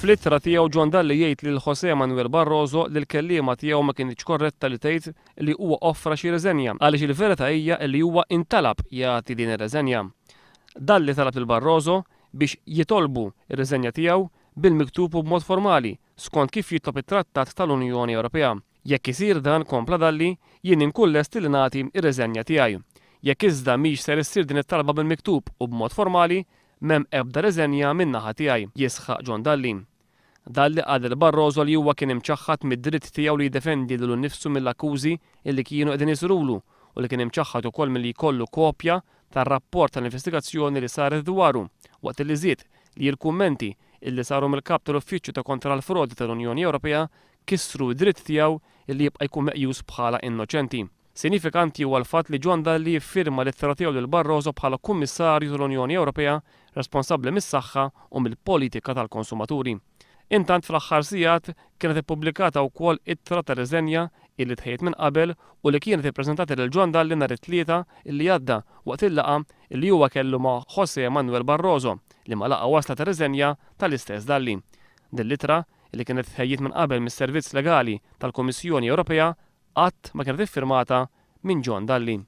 Fl-ittra tiegħu John Dalli jgħid lil José Manuel Barroso li l-kelliema tiegħu ma kinitx korretta li tgħid li huwa offra xi riżenja għaliex il-verità hija li huwa intalab jagħti din ir-reżenja. Dalli talab lil Barroso biex jitolbu r-riżenja tiegħu bil-miktub u b'mod formali skont kif jitlob it-Trattat tal-Unjoni Ewropea. Jekk isir dan, kompla Dalli, jien inkun lest li nagħti r-riżenja tiegħi. Jekk iżda mhix ser issir din it-talba bil-miktub u b'mod formali, m'hemm ebda riżenja min-naħa tiegħi, jisħaq John Dalli. Dalli qal lil Barroso li huwa kien imċaħħad mid-dritt tiegħu li jiddefendi lilu nnifsu mill-akkużi illi kienu qegħdin isirulu u li kien imċaħħad ukoll milli jkollu kopja tar-rapport tal-investigazzjoni li saret dwaru, waqt illi żied li l-kummenti illi saru mill-Kap tal-Uffiċċju ta' Kontra l-Frodi tal-Unjoni Ewropea kisru d-dritt tiegħu li jibqa' jkun meqjus bħala innoċenti. Sinifikanti huwa l-fatt li John Dalli ffirma l-ittra tiegħu lil Barroso bħala Kummissarju tal-Unjoni Ewropea responsabbli mis-saħħa u mill-politika tal-konsumaturi. Intant fl-aħħar sigħat kienet ippubblikata wkoll ittra ta' riżenja illi tħejjiet minn qabel u li kienet ippreżentata lil John Dalli nhar it-Tlieta illi għadda waqt il-laqgħa illi huwa kellu ma' José Manuel Barroso, liema laqgħa wasslet għar-riżenja tal-istess Dalli. Din l-ittra, illi kienet tħejjiet minn qabel mis-Servizz Legali tal-Kummissjoni Ewropea, qatt ma kienet iffirmata minn John Dalli.